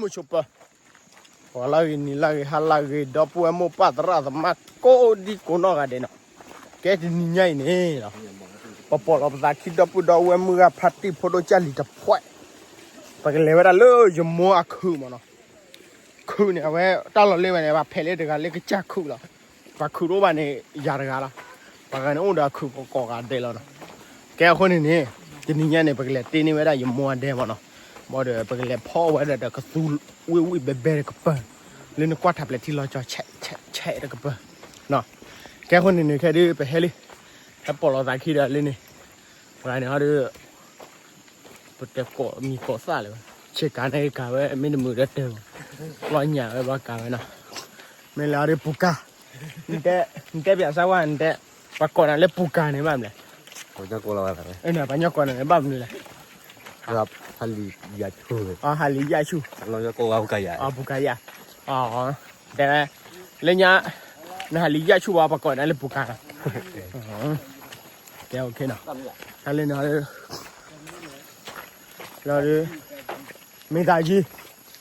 မုၢ်ဆိပၢၤ, ပှၤလၢဂ့ၤ နံၤလၢဂ့ၤ ဟါလၢဂ့ၤ ဒီပုၢ်ဝဲၢ်မိၢ်ပၢ်သရၣ်သမါ ကိးဒံကိးနီၢ်ဂၤဒဲးနီၤ, ကဲတနံၤညါအံၤန့ၣ်လီၤ, ပပိာ်လီၤပသးခံ ဒီပုၢ်ဒီဝဲၢ် မုၢ်ဂၤဖါတံၢ် ဖိဒိၣ်ကၢ်လံၤတဖှဲး, ပကလဲၤဝဲဒၣ်လၢယမိၢ်အခုးမးနီၤ, ခုးန့ၣ် အဝဲတၢ်လီၢ်လၢဝဲန့ၣ် ပှၤဖဲးလၢတဂၤလၢကစၢ်ခုးလီၤ, ပှၤခုးတအိၣ်ဘၣ်န့ၣ် ယၤတဂၤလီၤ, ပှၤဂၤန့ၣ်အိၣ်ဒီးအခုးကိးဂၤဒဲးလီၤနီၤ, ကဲအဃိန့ၣ်န့ၣ်, တနံၤညါန့ၣ် ပကလဲၤတ့န့ၢ်ဝဲဒၣ်ယမိၢ်အဒဲမးနီၤ, ဘၣ်ဒီးပကလဲၤဖီၣ်ဝဲဒၣ်ဒီးကသူဝ့ၢ်ဝ့ၢ်ဘဲဘဲတကပၤ, လၢနကွၢ်ထးပျဲးထံလီၤကၠီ ဆဲးဆဲးတကပၤ, ကဲအဃိန့ၣ်န့ၣ် ခဲဒုးပဟဲလံ, ဟဲပိာ်လီၤသးခံဒီးလၢန့ၣ်, ပှၤန့ၣ်ဟီဒုး ပတဲကိးမံၤကိးသၣ်လၢၤဘၣ်, ဆ့ကၤန့ၣ်ကၤဝဲ မ့ၢ်တမုာ်ဒီးတၢ်, လီၤညၣ်ဝဲဘၣ်ကၤဝဲနီၤ, မ့ၢ်လၢအီၤဒုးပူၤကၤ, နတဲပၠးစၢ်ဝဲ နတဲ, ပှၤကိးနၤလၢပူၤကၤန့ၣ်ဘၣ်မနုၤလဲၣ်, ပှၤညီကိးနၤန့ၣ်ဘၣ်မနုၤလဲၣ်, ဟးလံယၣ်ဆူၣ်, ဟးလံယၣ်ဆူၣ်, ပူၤကၤယၣ်, တဲဝဲ, လၢညါ, နဟးလံယၣ်ဆူၣ်ဘၣ် ပှၤကိးနၤလၢပူၤကၤနီၤ, ကဲ OK နီၤ, တၢ်လၢန့ၣ် လီၤဒုး, မ့ၢ်သးယံၤ,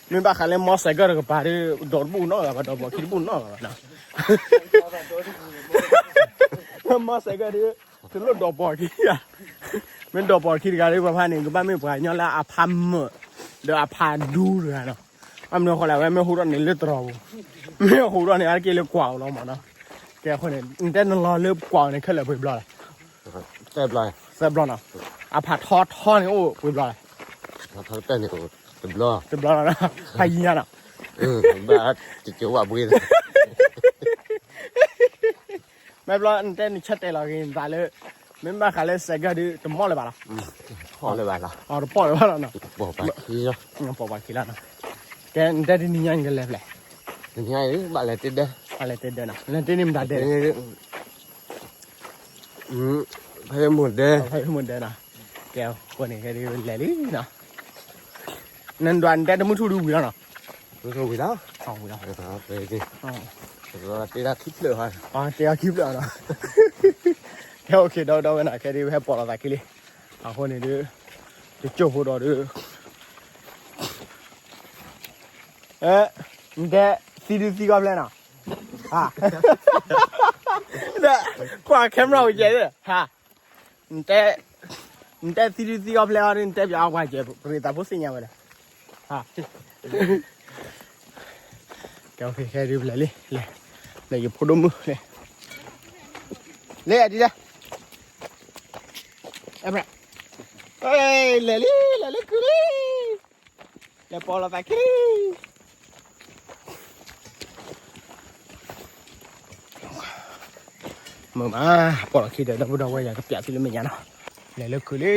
မ့ၢ်ဘၣ်ဃးလၢ motorcycle တကပၤဒီး ဒိးတဘူၣ်နီတဂၤဘၣ် ဒီးပှၤခံတဘူၣ်နီတဂၤဘၣ်နီၤ, motorcycle ဒီး, တလိၣ်ဒိးပှၤခံဧါ, မ့ၢ်ဒိးပှၤခံတဂၤဒီး ပှၤဖါန့ၣ် ကဘၣ်မ့ၢ်ပှၤကညီလၢအဖါမၢၢ်, ဒီးအဖါဒူတဂၤနီၤ, အမနုၤအဃိလဲၣ် အဝဲမ့ၢ်ဟူထီၣ်န့ၣ်လၢတရီၤပူၤ, မ့ၢ်ဟူထီၣ်န့ၣ် အါတက့ၢ်လၢကွၢ်အိၣ်လီၤမးနီၤ, ကဲအဃိန့ၣ် နတဲနလီၤလၢကွၢ်အိၣ်န့ၣ် ခဲလၢာ်ပှဲၤဘျီလဲၣ် သၢဘျီနီၤ, အဖးထီထီန့ၣ်အိၣ်ပှဲၤဘျီလဲၣ်, တဘျီ, တဘျီနီၤ, ဖးယံၤညါနီၤ, ဘၣ်, ဝဘ့, မ့ၢ်ဘျီနတဲနဆၢတဲာ်လီၤဂ့ၤနသးလၢ, မ့ၢ်ဘၣ်ဃးလၢစဲးကၢၢ်ဒုး တမီၢ်လၢၤဘၣ်လီၤ, တပီၢ်လၢၤဘၣ်လီၤ, တပီၢ်လၢၤဘၣ်လီၤနီၤ, ပိာ်ပှၤခံလီၤ, ကဲနတဲတနံၤညါနကလဲၤဖဲလဲၣ်, တနံၤညါအံၤ ဘၣ်လဲၤတ့ဒၢ, ဘၣ်လဲၤတ့ဒၢနီၤ, လဲၤတ့န့ၣ်မတၤဒၢ, ဖဲမိၢ်ဒၢ, ဖဲမိၢ်ဒၢနီၤ, ကဲအဃိန့ၣ် ကဲဒုးလဲၤလံနီၤ, နဒွးနတဲတမုၢ်ထူၣ်ဒုးဝံၤလီၤနီၤ, မုၢ်ထူၣ်ဝံၤလီၤ, ဝံၤလီၤ, တ့ဒၢခံဖျၢၣ်, တ့ဒၢခံဖျၢၣ်နီၤ, ကဲ OK ဒီပုၢ်ဒီဝဲၢ်နီၤ, ခဲဒုးဟဲပိာ်လီၤသးခံလံ, အဃိန့ၣ်ဒုး, တကၠိၢ်ဖိဒီးဒုး နတဲသံဒုးသံကီၢ်ဖျဲၣ်နီၤ, ကွၢ် camera ဝံၤကဲး, နတဲသံဒုးသံကီၢ်ဖျဲၣ်အီၤဒုး နတဲပၠးအီၤပှၤကဲး ပရ့သးဖိသ့ၣ်ညါဝဲဒီး, ကဲ OK ခဲဒုးလဲၤလံ, လဲၤ, လဲၤယဖိဒိၣ်မုၣ်လဲၤ, လဲၤဒ်လဲၣ် လဲၤလံ လဲၤလၢခုးလံ, လဲၤပိာ်လီၤသးခံလံ, မုာ်မး, ပိာ်လီၤခံဒီး ဒီပုၢ်ဒီဝဲၢ်ယၤကပၠးသုလၢမဲာ်ညါနီၤ, လဲၤလၢခုးလံ,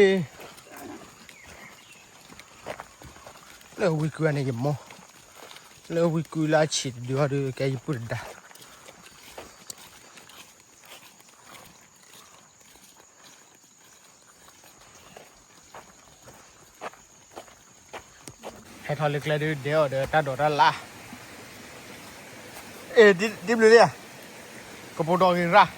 လၢဝံကုၢ်န့ၣ်ယမိၢ်, လၢဝံကုၢ်လၢအဆံးတဒုအီၤဒုး ကဲယပုၢ်တဒါ ဟဲထီၣ်လၢကျဲဒုးဒဲအီၤဒီးတၢ်ဒိးတၢ်လၢ်, အ့ၣ် ဒ်ဘျုးလံဧါ, ကပိာ်ဒီးဂ့ၤရၣ်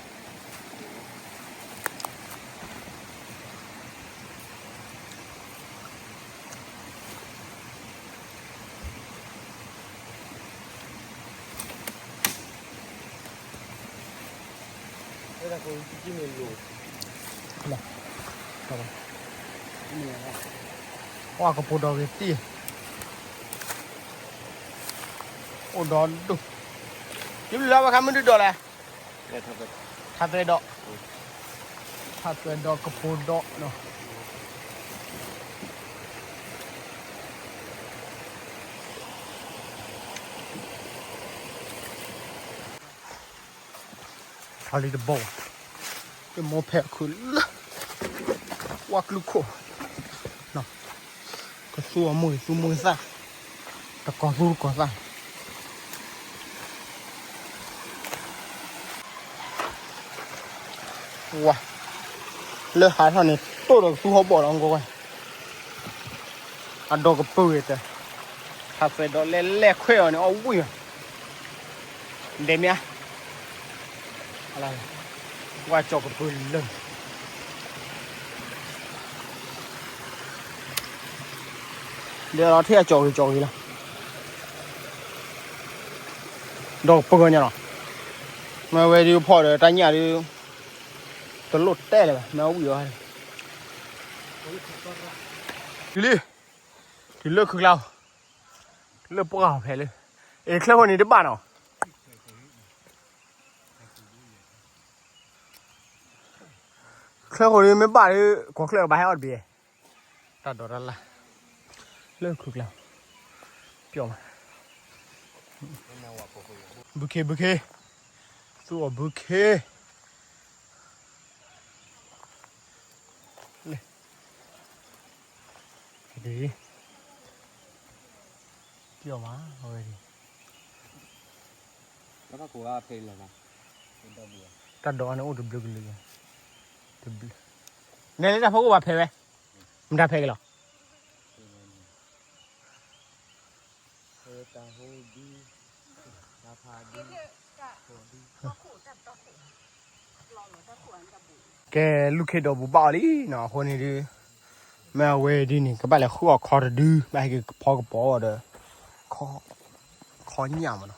ပှၤကပိာ်ဒီးဂ့ၤတံၢ်, အိၣ်ဒီးဒိၣ်, ဒ်ဘျုးလၢဝဲခါမုၢ်ဒုးဒီးလဲၣ်, ထါသွဲဒီး, ထါသွဲဒီးကပိာ်ဒီးနီၤ ထီလံတဘီ, ယမိၢ်ဖဲအခုးလၢ ဝါကျူခိၣ်, ကသူအီၤမုၢ်သူမုၢ်သၣ်, တကီၤသူတကီၤသၣ်, ဝါ, လၢဟးထီၣ်န့ၣ် တိၢ်ဒီးကသူဟီၣ်ဘီၣ်လီၤ ကွၢ်ကွၢ် အဒီကပၢၢ်ဂ့ၤတၢ်, ထါသွဲဒီးလဲၤလဲၤခွဲးအီၤန့ၣ် အီၣ်ဝံၣ်ဘၣ်, ဒဲးမ့ၢ်ဧါ, ဝါကၠီၤကပၢၢ်လၢာ်, ဒီးလီၤထဲအကၠီၤဂ့ၤကၠီၤဂ့ၤလီၤ, ဒီးပဂီၢ်ညါနီၤ, မ့ၢ်ဝဲဒုးဖီၣ်ဒီးတၢ်ညၣ်ဒုး တလိၣ်တဲလၢၤဘၣ် မ့ၢ်ဝံၤအီၤ, တုၤလံ, တုၤလၢခုကျါ, လၢပှၢ်ဖဲလၢ, အ့ၣ် ချၢဃိန့ၣ်တဘၣ်နီၤ, ချၢဃိန့ၣ်မ့ၢ်ဘၣ်ဒီး ကီၢ်ချၢကဘၣ်ဟဲအီၣ်တဘ့ၣ်, တၢ်ဒိးတၢ်လၢ်, လၢခုကျါ, ပျီမး, ဘုခ့ဘုခ့, သူအီၤဘုခ့ ပျီမး, အဝဲဒၣ်, တၢ်ဒိးန့ၣ်အိၣ်တဘျုးကလုာ်, တဘျုး, နဲလၢတၢ်ဖီခိၣ်ဘၣ်ဖဲးဝဲ, မတၤဖဲးက့ၤလီၤ. ကဲ လူၢ်ခ့ဒီးဘူးဘၣ်အီၤလံနီၤ, အဃိန့ၣ်ဒုး, မ့ၢ်အဝဲဒ်န့ၣ် ကဘၣ်လဲၤဃုအီၣ်ခီတဒု, ဘၣ်ဟဲက့ၤဖီကပီၤဒီး, ခီညၣ်မးနီၤ.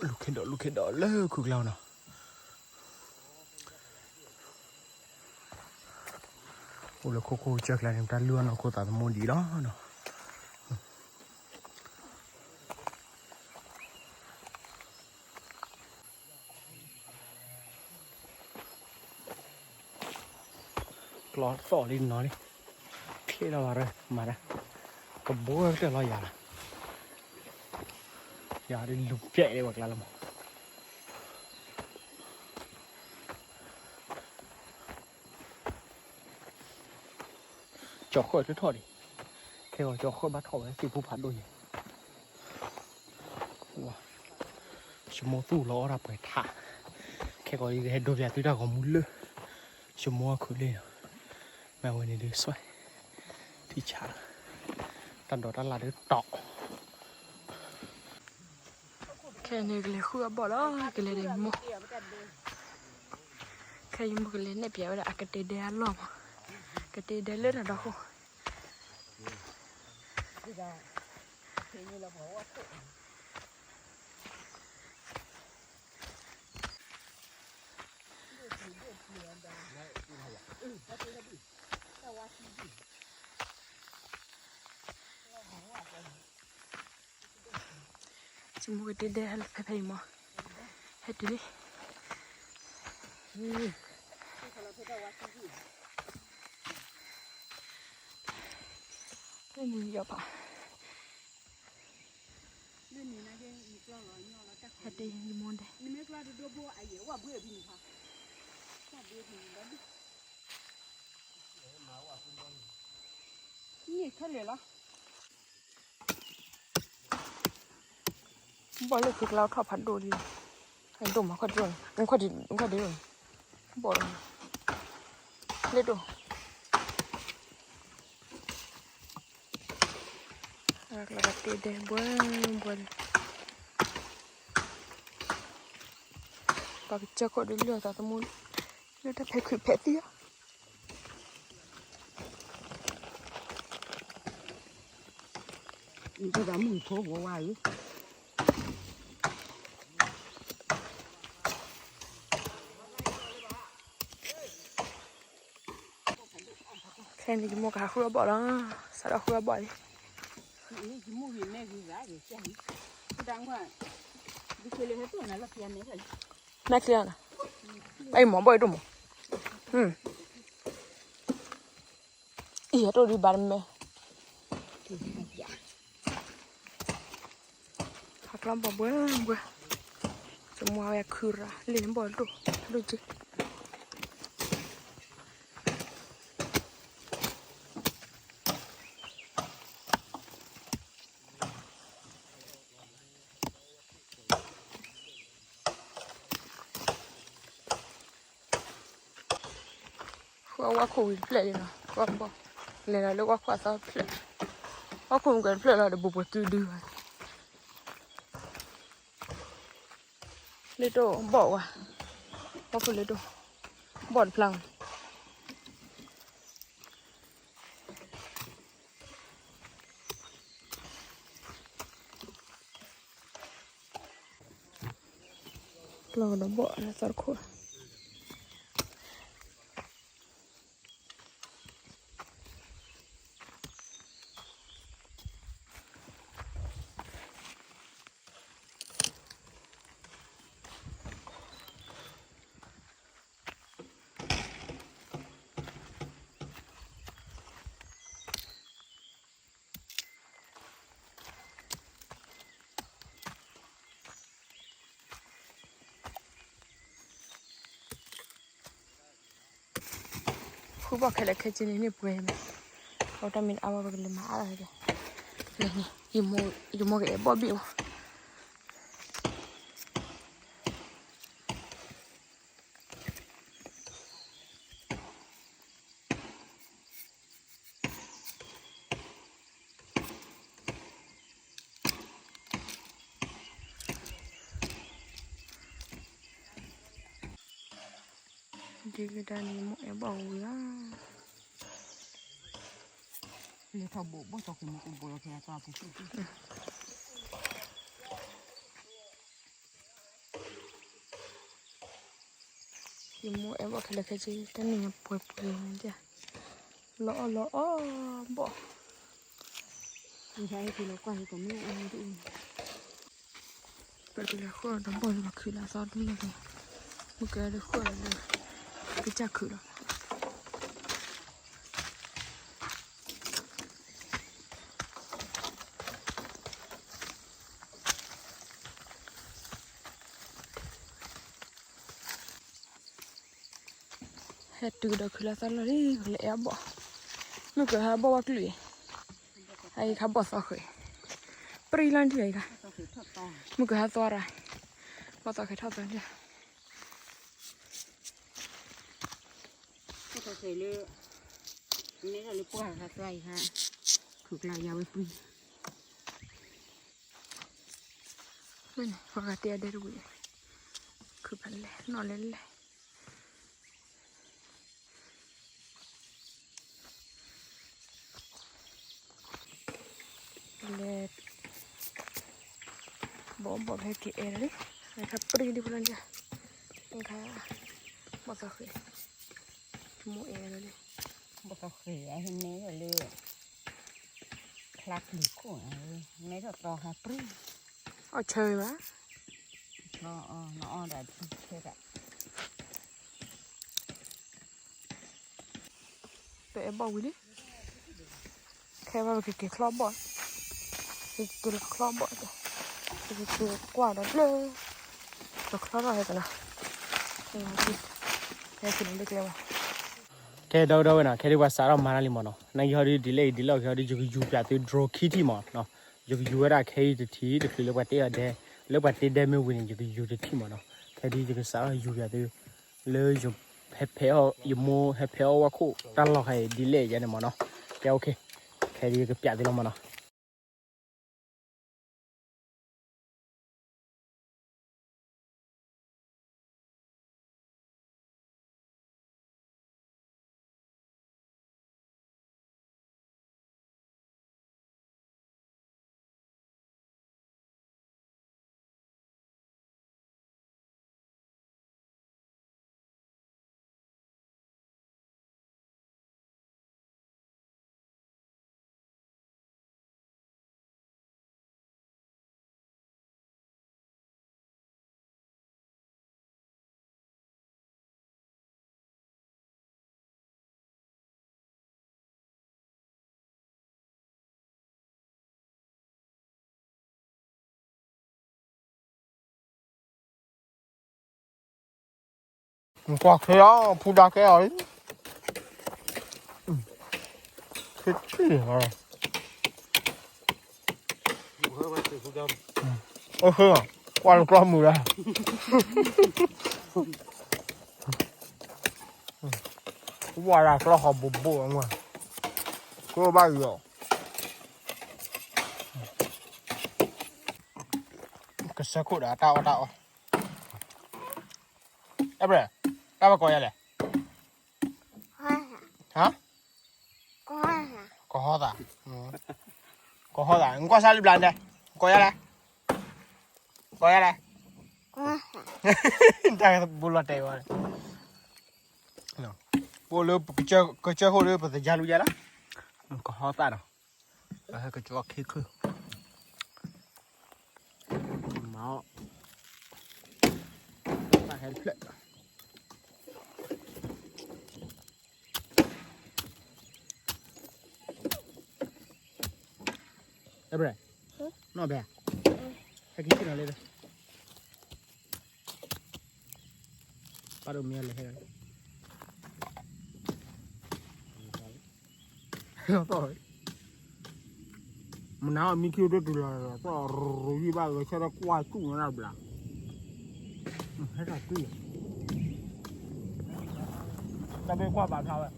လူၢ်ခ့ဒီး လူၢ်ခ့ဒီးလၢခုကျါနီၤ. အိၣ်လၢခိခိၣ်ကစၢၢ်ကျါန့ၣ် တၢ်လုၢ်အီၣ်နီၢ်ခိသးသမူဒံးလီၤနီၤ. ကျီသီၣ်လံနီၤလံ, ချ့လီၤဘၣ်ရၢမၤဒၣ်, ကဘိကတၢၢ်လီၤယၤလီၤ, ယၤဒ်လူၤပျဲၢ်လၢပှၤကျါလီၤမး. ကၠီၤဃၢၣ်တထီၣ်ဒံး, ခဲဂီၤကၠီၤဃၢၣ်ဘၣ်ထီၣ်ဝဲသ့ၣ်ဖိဖးဒိၣ်ညါ. ယမိၢ်သူၣ်လီၤအီၣ်တၢ်ပှဲၤထး, ခဲဂီၤဒ်ဟဲဒိပၠးသုတၢ်ဂီၤမူလၢ, ယမိၢ်အီၣ်ခုးလ့ၢ်နီၤ, မ့ၢ်ဝဲန့ၣ်ဒုးစွဲ, ထံဆးလီၤ, တၢ်ဒိးတၢ်လၢ်ဒုးတီၤ ခဲန့ၣ်ကလဲၤဃုအဘီၣ်လီၤ, ကလဲၤဒီးယမိၢ်, ခဲယမိၢ်ကလဲၤနဲၣ်ပၠးဝဲဒၣ်အကတဲဒဲအလီၢ်မး, ကတဲဒဲလၢတၢ်ဒီခိၣ်, ယမိၢ်ကတဲဒဲဟဲလီၤဖဲဖဲအံၤမး, ဟဲတုၤလံ, လၢန့ၣ်ယီၤဖး, ဟဲတုၤယမိၢ်ဒဲ, န့ၣ်ခဲလၢာ်လီၤ. ဘီၣ်လၢသုကျါထီၣ်ဖးဒိၣ်လံ, ဒိၣ်မး ခွဲးဒိၣ်, ခွဲးဒိၣ်, ဘီၣ်လီၤ, လၢဒိၣ်, ကျီကတဲဒဲဘှဲဘှဲလံ, ပှၤကစၢၢ်ခိၣ်ဒုးလုၢ်အသးသမူ, လၢတၢ်ဖဲးခုးဖဲးသံၣ်ဧါ. နတဂၤမုၢ်ဖိဝါဝါအံၤ, ခဲန့ၣ်ယမိၢ်ကဟးဃုအဘီၣ်လီၤ, စးထီၣ်ဃုအဘီၣ်လံ. မဲာ်ချ့လီၤနီၤ, ဘၣ်အံၤမ့ၢ်ဘီၣ်အံၤဒိၣ်မး, အံၤအတိၢ်ဒံးဘၣ်တမဲာ်, ဟးကျီဘီၣ်ဘှဲဘှဲ, ယမိၢ်ဝဲခုရၤ လ့ၣ်န့ၣ်ဘီၣ်ဒိၣ်ဒိၣ်က့. ဃုအဝါခိၣ်ဝံၤတဖျၢၣ်လံနီၤ, ဃုအဘီၣ်, လဲၤဒီးလၢဝါခိၣ်အသီတဖျၢၣ်, ဝါခိၣ်မ့ၢ်ကွဲးတဖျၢၣ်လီၤဒီး ဘူးပှဲၤကုဒုဘၣ်, လၢတိၢ်ဘီၣ်ဝါ, ဝါခိၣ်လၢတိၢ်, ဘီၣ်တဖျါမး. လီၤကဒီးဘီၣ်လၢသီတခိၣ် ဃုဘီၣ်ခဲလၢာ်ခဲဆ့န့ၣ် န့ၢ်ပှဲၤမး, အတၢ်မ့ၢ်အါဝဲပကလဲၤမၤအါထီၣ်ဒီး, ယမိၢ်ကအဲၣ်ဘီၣ်ဘ့ၣ်ဝဲ ဒ်ကဒါန့ၣ် မိၢ်အဲၣ်ဘီၣ်ဝံၤလီၤ, လဲၤထီၣ်ဘိးဘီၣ်သီကမူကဘိးလီၤဖဲအသီပူၤ ယမိၢ်အဲၣ်ဘီၣ်ခဲလၢာ်ခဲဆ့ တၢ်နံၣ်ညါပှဲၤပှဲၤမးဒ်, လီၤအီၣ်လီၤအီၣ်ဘီၣ်, ပကလဲၤဃုာ်ဒီးဘီၣ်လၢ ပခုၣ်လၢအသီတမုၢ်လီၤ, မုၢ်ကဲဒီးဃုာ်လၢ ကစၢ်ခုၣ်လီၤ. ဟဲတုၤဒီးခုလၢသီလီၤလံ လဲၤအဲၣ်ဘီၣ်, မုၢ်ကဟါဘီၣ်ဝဲကလုာ်အံၤ, အအံၤခါဘီၣ်သီဃဲၤ, ပြံလီၤဒံးအံၤခါ, မုၢ်ကဟါသီရၤ, ဘီၣ်သီဃဲၤထီၣ်သီဒံး လၢ မ့ၢ်လၢပှၢ်ခါသွါအံၤခါ, ခုၣ်ကျါယၤဝဲပြံ, ပှၤဂၤတဲအဒဲတဝံၤ, ခုၣ်ဖးလဲၢ် နီၢ်လဲၢ်လဲၢ် လဲၤ ဘီၣ်ဘီၣ်ဖဲက့ၤအဲၣ်လီၤလံ, ခါပြံဒံးဖိလီၤဒံး, ခါ ဘီၣ်သီဃဲၤ, မိၢ်အဲၣ်လီၤလံ, ဘီၣ်သီဃဲၤအဟဲနဲလၢ ချါပျုၤခိၣ်န့ၣ်, နဲထီၣ်သီခါပြံ, အီၣ်ဆၢဘၣ်, နအီၣ်ဒၣ်ဆၢဒၣ် ပအဲၣ်ဘီၣ်ဝံၤလံ, ခဲဘၣ်ပကက့ၤချီဘီၣ်, ပကက့ၤလီၤချီဘီၣ်, ပကက့ၤကွၢ်ဒီးလၢ ကချီထီၣ်ဟဲကနၤ, ဟဲက့ၤလီၤလၢကျဲဘၣ်. ကဲ ဒီပုၢ်ဒီဝဲၢ်နီၤ, ခဲဒုးပှၤစးထီၣ်မၤတၢ်လံမ့ၢ်နီၤ, နာ်က့ဟီဒုး ဒ်လဲၣ်အံၤ ဒ်လဲၣ်အံၤ ကဟီဒုး ယကယူၤပၠးသု drone ခံထံၣ်မ့ၢ်, ယကယူၤဝဲဒၣ်ခဲအံၤတထံၣ် တချုးလၢပှၤတ့အီၤဒဲ, လၢပှၤတ့ဒဲမ့ၢ်ဝံၤန့ၣ် ယကယူၤတထံၣ်မ့ၢ်နီၤ, ခဲဒုးယကစးထီၣ်ယူၤပၠးသု လၢ ဟဲဖဲးအီၣ် ယမိၢ်ဟဲဖဲးအီၣ်ဝါခိၣ်တၢ်လီၢ်ခါအံၤ ဒ်လဲၣ်ယဲန့ၣ်မ့ၢ်နီၤ, ကဲ okay, ခဲဒုးယကပၠးသုလီၤမ့ၢ်နီၤ. ကွၢ်ခဲအီၤ ဖူဒါကဲအီၤလံ, ခဲဆံၣ်, အိၣ်ဃ့, ကွၢ်လၢကျီၢ်မုာ်လၢ, ဝါလၢကျီၢ်ဃီဘိးဘိးအမုၢ်, ကျိဘၣ်ယီၤ, ကစၢၢ်ခိၣ်ဒီးတၢ်အီၣ်တၢ်အီ, အဲ တၢ်ဘၣ်ကိးယၤလဲၣ်, ဟါ, ကဟီသး, ကဟီသး နကွၢ်စၢ်လံဘျါန့ၣ်, ကိးယၤလဲၣ်, ကိးယၤလဲၣ်, ကဟီသး တၢ်ဘူးလီၤတဲာ်ဝဲ, ပအိၣ်လၢကစၢၢ်ခိၣ်ဒီး ပသယါလူယါလီၤ, ကဟီသၣ်ဒီး ပဟဲကကၠီခံခု, မၤအီၣ်, တၢ်ဟဲတဖျၢၣ် အဲဘြဲၣ်, နီၢ်ဘဲ, ဟဲက့ၤက့ၤနီၤလံ, ပၢ်ဒိၣ်မ့ၢ်လဲၤဟဲ, မနုၤအီၤမံခံဒိၣ်တုၤလီၤ, သီၣ်ရူၤယံၣ်ဘၣ်ဂဲၤဆၢထၢၣ်ကွၢ်ကူၣ်နီၤဘျး, ဟဲထီၣ်ကွံာ်, တၢ်ဘၣ်ကွၢ်ဘၣ်ဖျါဝဲ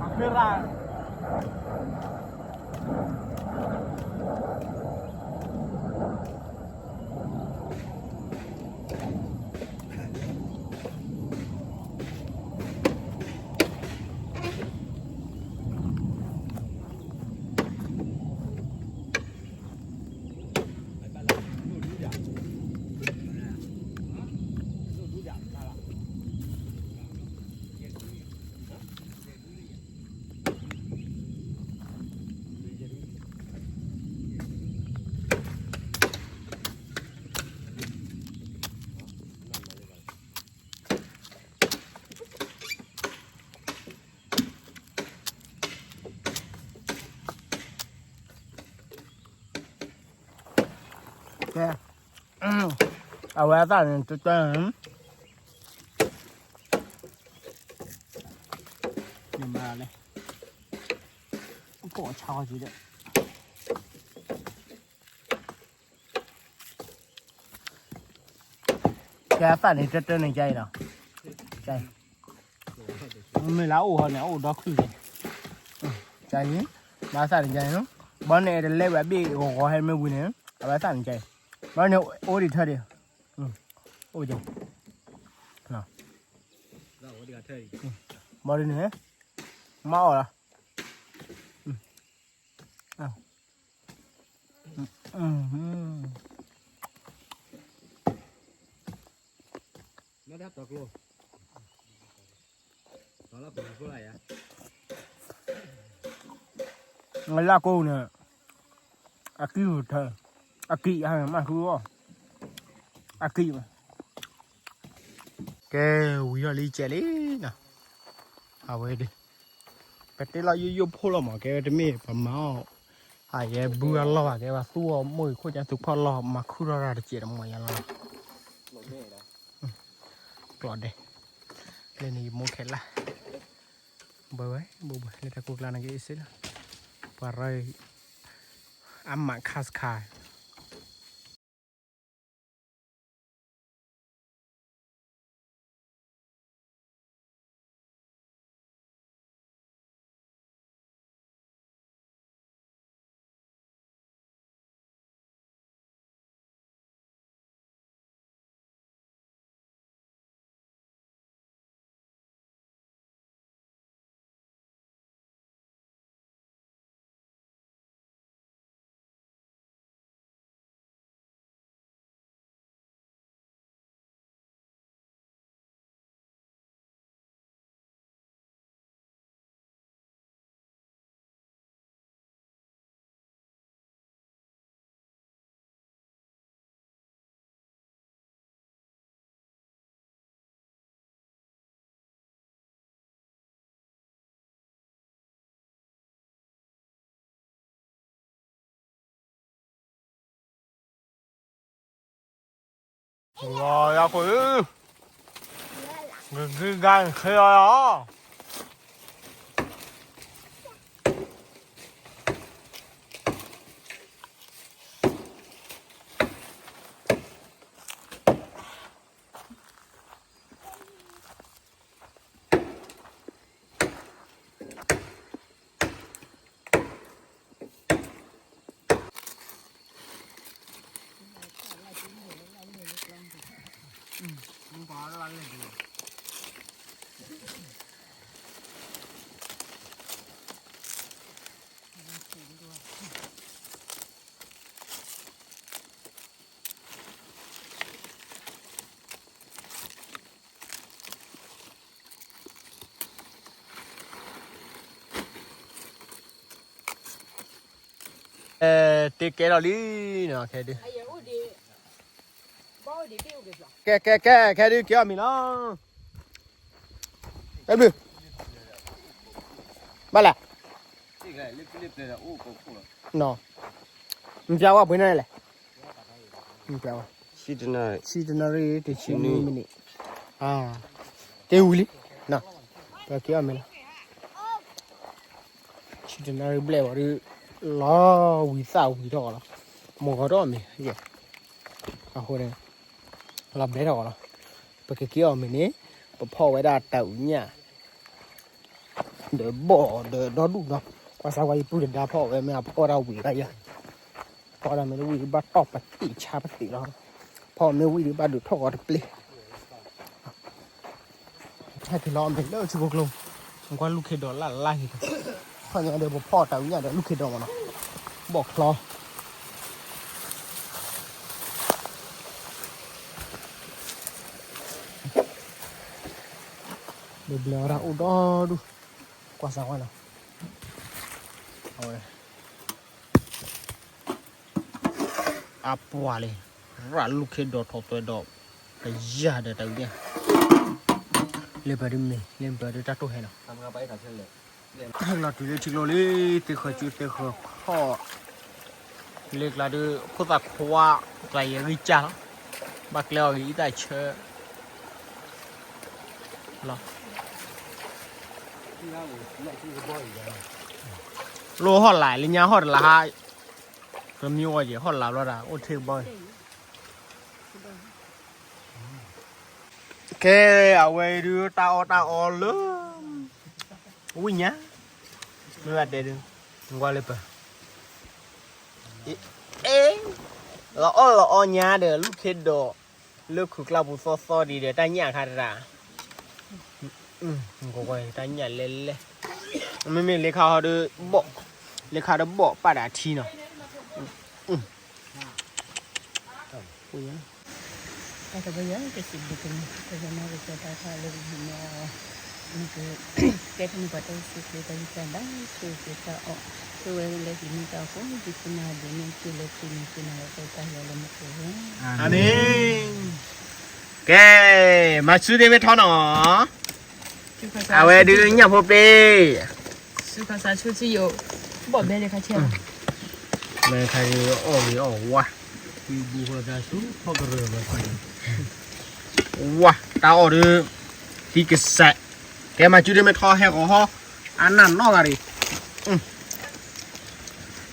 အမ့ၢ်ရၣ် ကဲ, အဝဲအသၣ်န့ၣ် တတၢၢ်န့ၣ်, နမၤလဲၣ်, ကိးဆါဃီကံဒီး ကဲအသၣ်န့ၣ် တတၢၢ်န့ၣ် ကဲအံၤနီၤ, ကဲ, မ့ၢ်လၢအအိၣ်ဟီန့ၣ် အအိၣ်ဒီခုန့ၣ်, ကဲအံၤ, ဘၣ်သၣ်န့ၣ် ကဲအံၤ, ဘီန့ၣ် အဲၣ်တလဲဝဲအဘ့ၣ်ဂီၤဂီၤဟဲမ့ၢ်ဝံၤန့ၣ် အဝဲသၣ်န့ၣ် ကဲအံၤ, ဘီန့ၣ် အိၣ်ဒံးထၢဒံး, အိၣ်ကဲ, ဘီဒ်န့ၣ်, မၤအီၣ်လီၤ. လၢကိးန့ၣ် အကံၢ်ထၢ အကံၢ်မၤဃုအီၣ် အကံၢ် ကဲ ဝံၤထီၣ်လံကဲးလံနီၤ, အဝဲဒၣ် ပတဲလီၤယိယိဖိလီၤမး ကဲဝဲတမ့ၢ်ပမၤအီၣ် အယဲဘုအလီၢ်ဘၣ် ကဲဝဲသူအီၣ်မိၢ်အံၤခိၣ်ကၢ်သူဖီၣ်လီၢ် မၤခုၣ်ထီၣ်တၢ်တစဲးတမီၤယါလီၤ, ကျီးဒဲး, လၢန့ၣ်ယမိၢ်ခဲလၢာ်, ဘၣ်ဝဲ ဘၣ်ဘၣ် လၢတၢ်ကိၢ်ကျါန့ၣ်က့ၤအ့ၣ်စ့လီၤ, ပှၤရၢ အမးခါစခါ လီၤယၤခိၣ်ဧၢ, ဂ့ၤဂ့ၤဂ့ၤဂ့ၤလီၤ. မ့ၢ်ပှၤလၢ်လၢ်ဒံး တ့ကဲထီၣ်လံနီၤ ခဲဒုး, ကဲကဲကဲ ခဲဒုးက့ၤအီၣ်မ့ၤလီၤ, ဘျုး, ဘၣ်လဲၣ်, နပျးဝဲပှဲၤန့ၣ်လဲၣ်, ဆံတနၣ်ရံၣ် တဆံနွံမံးနံး, တ့ဝံၤလံ, ပက့ၤအီၣ်မ့ၤလီၤ, ဆံတနၣ်ရံၣ်ဘျဲၣ်ဝဲဒုး, လီၤဝံၤသၣ်ဝံၤထီၣ်ကီးလီၤ, မုၢ်ဂီၤထီၣ်မ့ၤ, အဃိန့ၣ် လီၤဘျဲၣ်ထီၣ်ကီးလီၤ, ပကက့ၤအီၣ်မ့ၤန့ၣ်, ပဖီၣ်ဝဲဒၣ်တၢ်အုးညၣ် ဒီးဘီၣ်ဒီးဒီဒူၣ်နီၤ, ကွၢ်စၢ်ဝါယပုၢ်တဒါဖီၣ်ဝဲမ့ၢ်အဖီၣ်ဝဲဒၣ်ဝံၤဘၣ်ယၤ, ဖီၣ်ဝဲဒၣ်မ့ၢ်တဝံၤဘၣ်တီၢ်ပသံးဆါပသံးလီၤ, ဖီၣ်မ့ၢ်ဝံၤဒုးဘၣ်ဒုးထီၣ်ကီးတပျ့ၤ, ဟဲက့ၤလီၤအီၣ်မ့ၤလၢထံခိၣ်ကျိ, ကွၢ်လူၢ်ခ့ဒီးလၢ်လၢ်က့ၤ, ခီၣ်ညါဒီးပဖီၣ်တၢ်အုးညၣ်ဒီးလူၢ်ခ့ဒီမ့ၢ်နီၤ, ဘီၣ်ချီ ဘျဲၣ်ဘျဲၣ်ဝဲဒၣ်အိၣ်ဒီဒူၣ်, ကွၢ်စၢ်ဝဲနီၤ, အဝဲ အပှၤလံ, ရၣ်လူၢ်ခ့ဒီထီၣ်သွဲဒီး, ကယၤဒီးတၢ်အုးညၣ်, လ့ပၢ်ဒုးမ့ၢ် လ့ပၢ်ဒုးတၢ်တိၢ်ဟဲနီၤ, ဟဲလီၤတုၤလၢထံကျိလံ, သ့ဃၢၤစုသ့ဃၢၤခီၣ်, လ့ကျါဒုး ဖိသၣ်ခွါ, ကျါယဲၢ်ဂံၢ်စၢ်လီၤ, ဘၣ်ကျဲအီၤဂ့ၤအံသၣ်ဆၢ လီၤ, လိၣ်ဟီၣ်လာ် လၢညါဟီၣ်တလးဟါ, ကမံဝဲယဲၢ်ဟီၣ်လာ်ဘျီဒၣ် အိၣ်ထ့ကဘီ, ကဲ အဝဲဒုးတၢ်အီၣ်တၢ်အီလၢ ဝံၣ်ညါ, မ့ၢ်ဘၣ်တဲဒုး, ကွၢ်လၢပၢ်, အ့, လီၤအီၣ်လီၤအီညါဒီးလူၢ်ခ့ဒီး, လၢခုးကျါပူၤသီသီဒံးဒီးတၢ်ညၣ်ခါတဒၣ်, တၢ်ညၣ်လဲၤလဲၤ, မ့မ့ၢ်လ့ခါဟီဒုး, လ့ခါဒီးဘီၣ်ပာ်ဒီးအထံနီၤ တၢ်တဘၣ်ယၤ ကစံးဘျုးက့ၤန့ၣ် ကစၢ်မၤကစၢ်တၢ်ခါလၢကဟံးန့ၢ်အီၤ, မ့ၢ်က, ကဲထီၣ်န့ၢ်ပှၤတၢ်အိၣ်ဆူၣ်အိၣ်ချ့တၢ်ဂံၢ်တၢ်ဘါ ဆိၣ်ဂ့ၤက့ၤတၢ်အီၣ်, ဆိၣ်ဝဲလၢဟံးန့ၢ်တၢ်အိၣ်ဖှိၣ် ဒ်ဖိမၤဒ်န့ၣ် တုၤလၢခံနံၤခံနၤလီၤ တၢ်ယွၤလၢမူခိၣ်ဧၢ, အၤမ့ၣ်, ကဲ, မၤဆူဒ့မ့ၢ်ထီနီၤ အဝဲဒုးညၣ်ဖိပ့ၢ်, ဆူခါဆါဆူထံယိာ်, ဘီၣ်ဘဲလၢခါဆဲး, မ့ၢ်ခါအီၣ်ဂ့ၤအီၣ်ဝါ, ဝါ, တၢ်အီၣ်ဒုး, သံကစဲး, ကဲမၤစုဒ့မ့ၢ်ထီဟဲဃီၤဟီ, အနၢ်နီၢ်ဂၤဒံး,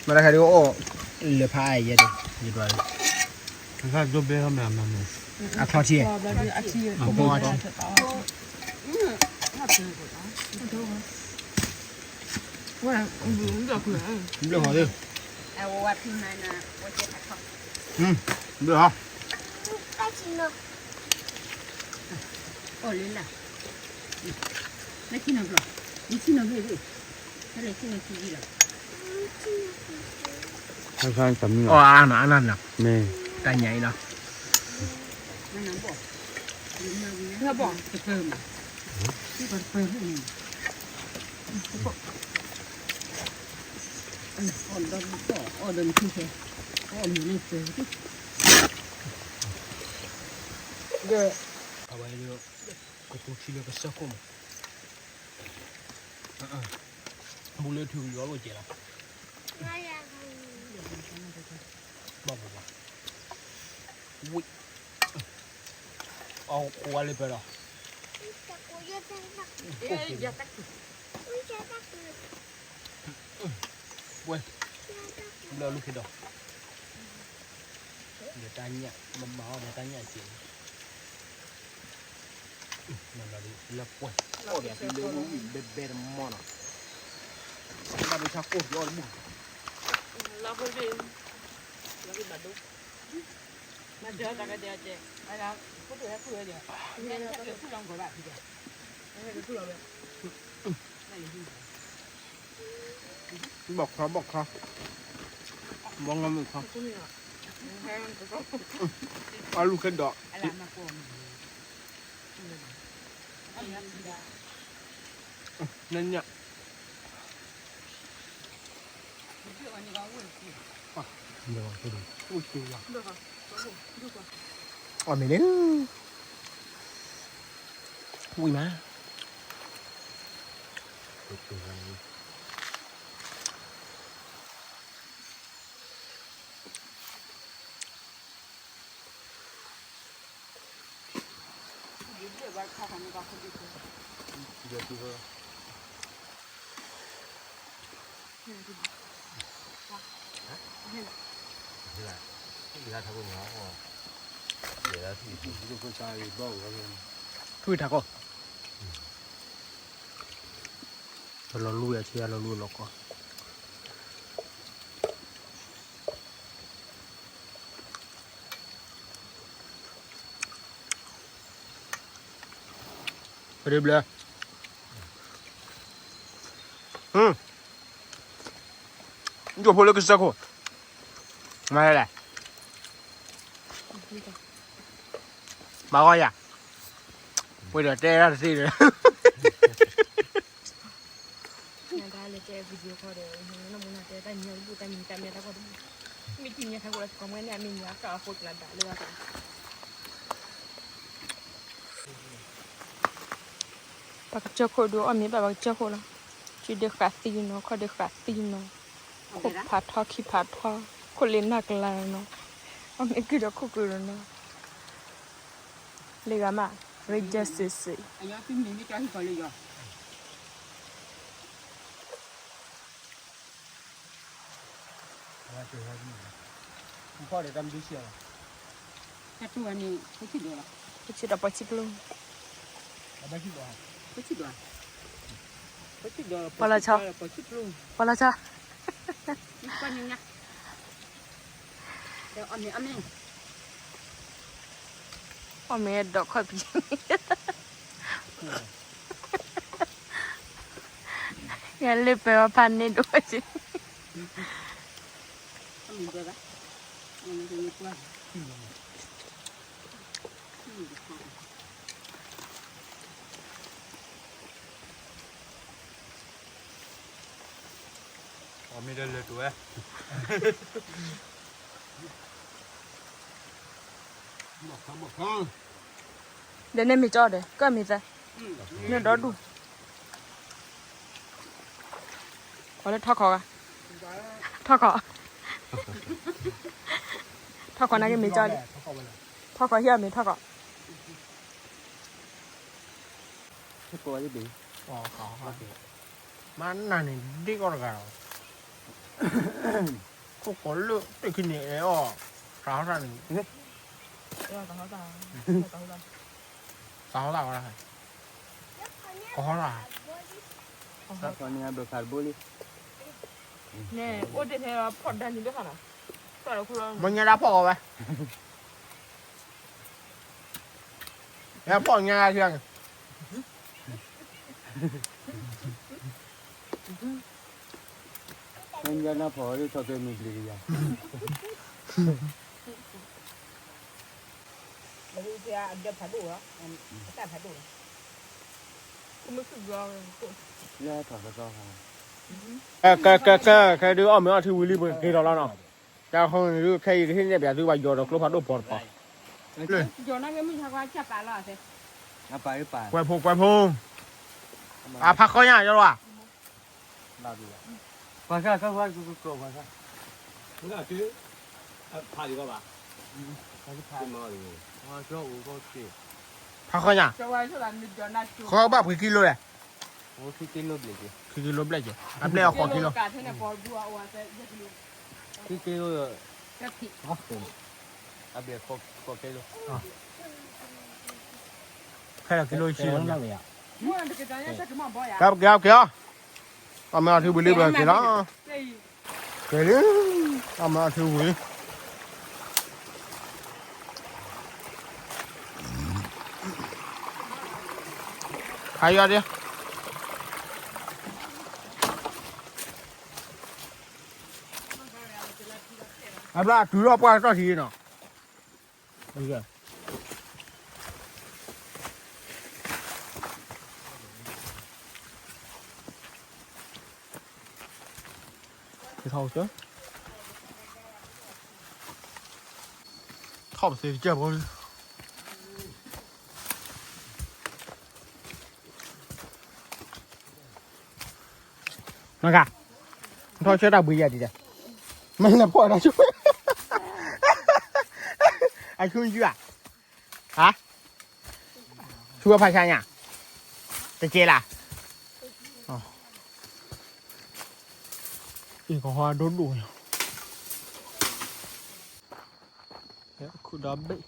မ့ၢ်တခါဒုးအီၣ်, လၢဖးအယဲၢ်ဒံး, ယဘၣ်, အခီၣ်ထံၣ်, အခီၣ်ထံၣ် ဘျၢဟီၣ်သ့ၣ်, ဘျၢဟီၣ်, အီၣ်အါနီၤ အါနီၤနီၤ, တၢ်ညၣ်အံၤနီၤ, အီၣ်ဒီး, အီၣ်ဒီးနထံၣ်ခဲ, အီၣ်မ့ၤန့ၣ်တဲ, အဝဲ, ကတူၢ်ထံလၢကစၢၢ်ခိၣ်မး, ဘူးလၢထူကယီၤလိာ်ကဲလီၤ, ဘၣ်ဘၣ်ဘၣ်, ဝံၣ်, အီၣ်ဃိးဝါလၢပၢၢ်လီၤ, ဝဲ, ဘျၢလူၢ်ခ့ဒီး, ဒီးတၢ်ညၣ်, မမၤအီၣ်ဒီးတၢ်ညၣ်စ့ၢ်, မၤလီၤဒုးလၢပှဲၤ, အီၣ်ဒီးလၢဝံၣ်ဝံၣ်ဘဲဘဲတမီၢ်နီၤ, ဘၣ်ဒိဆါကိၢ်က့ၤအီၣ်တဘူၣ်, လီၤဖိဘ့ၣ်, လီၤဘၣ်ဒိ, မၤဒၢတၢ်ကဒဲးကဲ, အဒၣ်, ဖိတၢ်ဟဲခူၣ်ဝဲဒၣ်, ခူၣ်လီၤမုၢ်ကီးဘၣ်ဖံးဒီး, ခူၣ်လီၤဝဲ, နၢ်လံၤ ဘီၣ်ခီ ဘီၣ်ခီ, ဘီၣ်ငါမုၣ်ခီ, အလူခဲဒီး, နညၣ်, အီၣ်မ့ၤလံ, ဝံၤမး. ထွံၣ်ထးကီၢ်, လီၤလူယၤဆံယၤ လီၤလူအလီၤကီၢ်. ပဒုဘျၢ, ယိၣ်ဖိလၢကစၢၢ်ခိၣ်, မၤလဲၣ်, မၤဂီၢ်ယၤ, ပှ့ၤဒီးတဲဒၣ်တသ့ဒီး ပှၤကစၢၢ်ခိၣ်ဒုးအီၣ်မ့ၤဘၣ်ပှၤကစၢၢ်ခိၣ်လီၤ. စုဒုးဃးသံနီၤ, ခီၣ်ဒုးဃးသံနီၤ, ခိၣ်ဖးထီခံဖးထီ, ခိၣ်လ့နၢ်ကလါနီၤ, အီၣ်မ့ၤကုၢ်ဒီးခိၣ်ကုၢ်နီၤ, လၢဂၤမး, ရ့ဒၢစ့ၣ်စ့ၣ် တၢ်တူၢ်ဝဲန့ၣ် ဖိဆံးဒီးလီၤ, ဖိဆံးဒီးပှၤဆံးပျိ, ဖိဆံးဒီး, ဖိဆံးဒီး, ပှၤလီၤဆီ, ပှၤဆံးပျိ, ပှၤလီၤဆီ, အီၣ်မ့ၤဒီးခီၣ်ဖံး ယလဲၤပၢၤအီၤဖးန့ၣ်ဒိၣ်ဝဲက့ၤ အီၣ်မ့ၤဒီးလဲၤတိၤဝဲ, ဒီးန့ၣ်မ့ၢ်ကၠီဒီး ကၢၢ်မ့ၢ်သၢ, န့ၣ်ဒီဒူၣ်, ပှၤလၢထီၣ်ခီဂၤ, ထီၣ်ခီ, ထီၣ်ခီနာ်က့မ့ၢ်ကၠီလံ, ထီၣ်ခီဟံၣ်အီၣ်မ့ၤထီၣ်ခီ မၤနၤန့ၣ် ဒ့ၣ်ကီၢ်တဂၤလီၤ, ခိၣ်ကီးလၢတ့ၢ်ခံန့ၣ် အဲၣ်အီၣ်, သးဟီၣ်တၢ်န့ၣ်, သးဟီၣ်တၢ်ဝဲ, ကဟီၣ်တၢ်, န့ၣ်အိၣ်တ့ၢ်ထဲဖီၣ်ဒၣ်န့ၣ်လၢခါနီၤ, မ့ၢ်ညါဒၣ်ဖီၣ်အီၤဝဲ ဟဲဖီၣ်ညါထံန့ၣ်, မ့ၢ်ညါနၢ်ဖီၣ်လၢထီၣ်ကဲမုၢ်ပျံၤကယၤ, လၢဖးဒိၣ်လီၤ, တၢ်ဖးဒိၣ်လီၤ, လၢထီၣ်ကသီ, ကဲ ကဲ ကဲ ကဲ ဒုးအီၣ်မ့ၤအီထံဝံၤလံ ပကက့ၤထီၣ်လီၤနီၤ, တၢ်ဃိန့ၣ်ဒုး ခဲအံၤကဟ့ၣ်နဲၣ်ပၠးသုပှၤယီၤဒီးကျိဖးဒိၣ်ပီၤတပီၤ, ကွဲးဖိ ကွဲးဖိ, အဖးဃီညါ ယီၤလီၤ, ပှၤဆၣ် ဆၣ် ဆၣ် ဆၣ် ဆၣ် ဖးဃီညါ, ဃီဘၣ်ပှဲၤကံလိလဲၣ်, ခံကံလိဘျဲၣ်က့ၤ, အဘျဲၣ်အဃီကံလိ, ခံကံလိ, အဘျဲၣ်ဃီကံလိ, ဖဲလၢကံလိဆံလီၤ, ကဲ ကဲ ကဲ, အီၣ်မ့ၤအီထံဝံၤလံ ပက့ၤလီၤ, က့ၤလံ, အီၣ်မ့ၤအီထံဝံၤလံ, ခါယီၤဒံး, အဘျီအတုၤထီၣ်ပှၢ်ကတီၢ်ထံနီၤ. ထီၣ်ပသ့တကဲၢ်ဘီလံ. နက, ထီၣ်ဆၢတၢ်ဘှံးယၤဒ်လဲၣ်, မ့ၢ်နဖီၣ်တၢ်ဆူ, အဆူယုၢ်ဧါ, ဟါ, ဆူအဖးဆါညါ, တကဲလၢ, အံၤကဟီဒိၣ်ဒိၣ်, ခုဒီဘ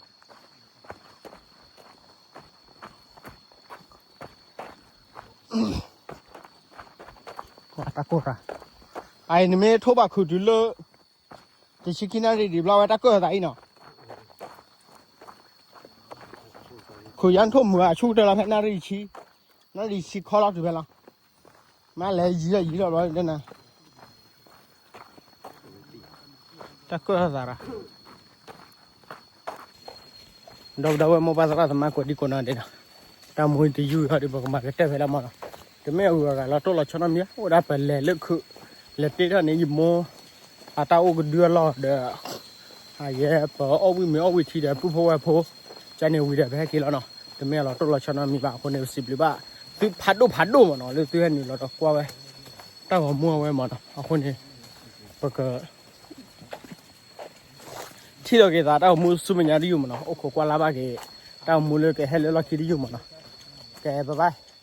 ့ၣ် တၢ်ကိၢ်ရၢ, အအံၤနမ့ၢ်ထိၣ်ဘၣ်ခုးတုၤလၢ တဆံခံနၣ်ရံၣ်ဒံးဘျီဝဲတၢ်ကၢၢ်သးအံၤနီၤ, ခုးယါနထိၣ်မုာ်အဆူၣ်ကတၢၢ်လီၤဖဲနၣ်ရံၣ်ဆံ, နၣ်ရံၣ်ဆံခီလီၤတုၤဖဲလီၤ, မ့ၢ်လဲၤယံၤထီၣ်ယံၤထီၣ်ဘျီဒ်နၤ, တၢ်ကၢၢ်သးရၢ ဒီပုၢ်ဒီဝဲၢ်မိၢ်ပၢ်သရၣ်သမါကိးဒံကိးနီၢ်ဒဲးနီၤ, တၢ်မူတယုၢ်ဟီဒ်ပကမၤကတၢၢ်ဖဲလၢမီၢ်နီၤ, တမ့ၢ်အဂုၤအဂၤလီၤတိၢ်လီၤဆီနီတမံၤ, အိၣ်ဒၣ်ပလဲၤလၢခုး, လဲၤတ့ထီၣ်န့ၣ်ယမိၢ်, အတၢ်အိၣ်ကဒုအလီၢ်ဒီး, အယဲပအီၣ်ဝံၣ်မ့ၤအီၣ်ဝံၣ်ထံဒီးပုၢ်ဖိဝဲၢ်ဖိ, ကန့ၣ်ဝံၤဒီးပဟဲက့ၤလီၤနီၤ, တမ့ၢ်အလီၤတိၢ်လီၤဆီနီတမံၤဘၣ်အဃိန့ၣ် ပစံးဘျုးဘၣ်သုဖးဒိၣ်ဖးဒိၣ်မီၢ်နီၤ လၢသုဟဲနုာ်လီၤဒီးကွၢ်ဝဲ, တၢ်ဂီၤမူအဝဲမီၢ်နီၤ, အဃိန့ၣ်, ပက ထံၣ်လိာ်က့ၤသးတၢ်အိၣ်မူဆူမဲာ်ညါတယုၢ်မီၢ်နီၤ, အိၣ်ခိးကွၢ်လၢ်ဘၣ်က့ၤ, တၢ်အိၣ်မူလၢကဟဲလၢလီၢ်ခံတယုၢ်မီၢ်နီၤ, ကဲ bye bye.